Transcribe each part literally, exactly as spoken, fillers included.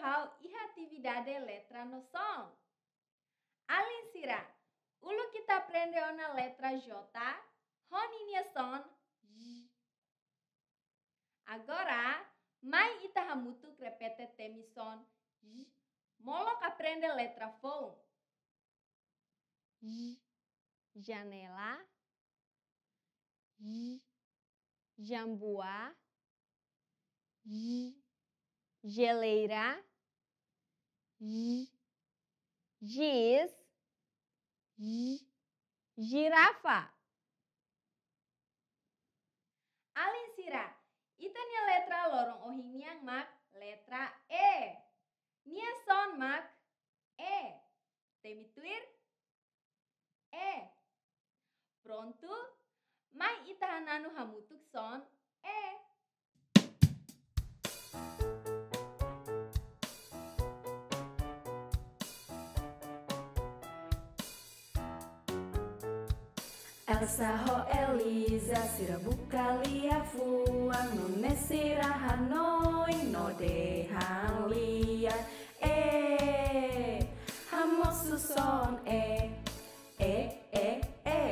ha'u iha atividade letra no son. Alin sira, uluk ita aprende ona letra J, ho ninia son J. Agora, mai ita hamutuk repete temi son J, molok aprende letra foun. J, janela. J, jambua. J, jeleira. J, jis. J, jirafa. Alin sira, ita-nia letra loron ohin nian mak letra E. Nia son mak E. Temi tuir? E. Prontu? Mai ita hananu hamutuk son E. Elsa ho Elisa sira buka liafuan, nune'e sira hanoin no dehan lia. E, hamosu son E. E, e, e.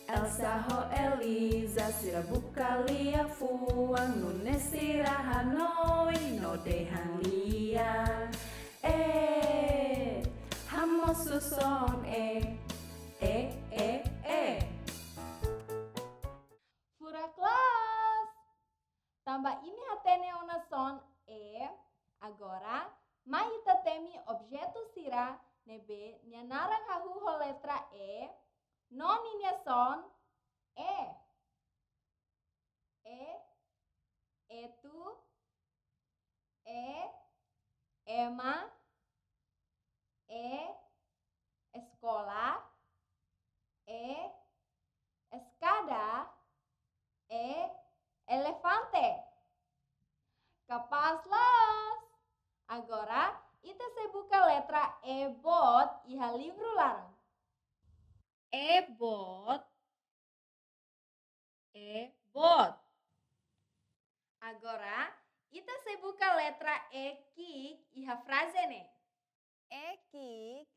Elsa ho Elisa sira buka liafuan, nune'e sira hanoin no dehan lia. E, hamosu son E. E, e, e. Furak loos. Tanba imi hatene ona son E, agora mai ita temi objetu sira ne'ebé nia naran hahú ho letra E, no ninia son E. E, etu. E, ema. E, eskola. E, eskada. E, elefante. Kapás loos. Agora, ita sei buka letra E boot iha livru laran. E boot. E boot. Agora, ita sei buka letra E ki'ik iha fraze ne'e. E ki'ik,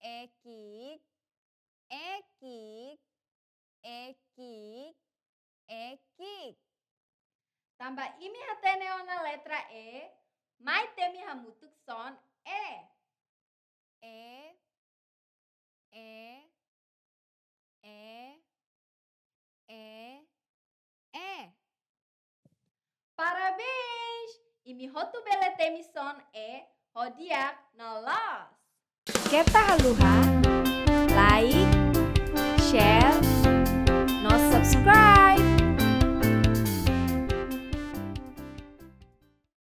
e ki'ik, e ki'ik, e ki'ik, e ki'ik. Tanba imi hatene ona letra E, mai temi hamutuk son E. E, e, e, e, e. Parabéns! Imi hotu bele temi son E ho di'ak no loos. Keta haluha like,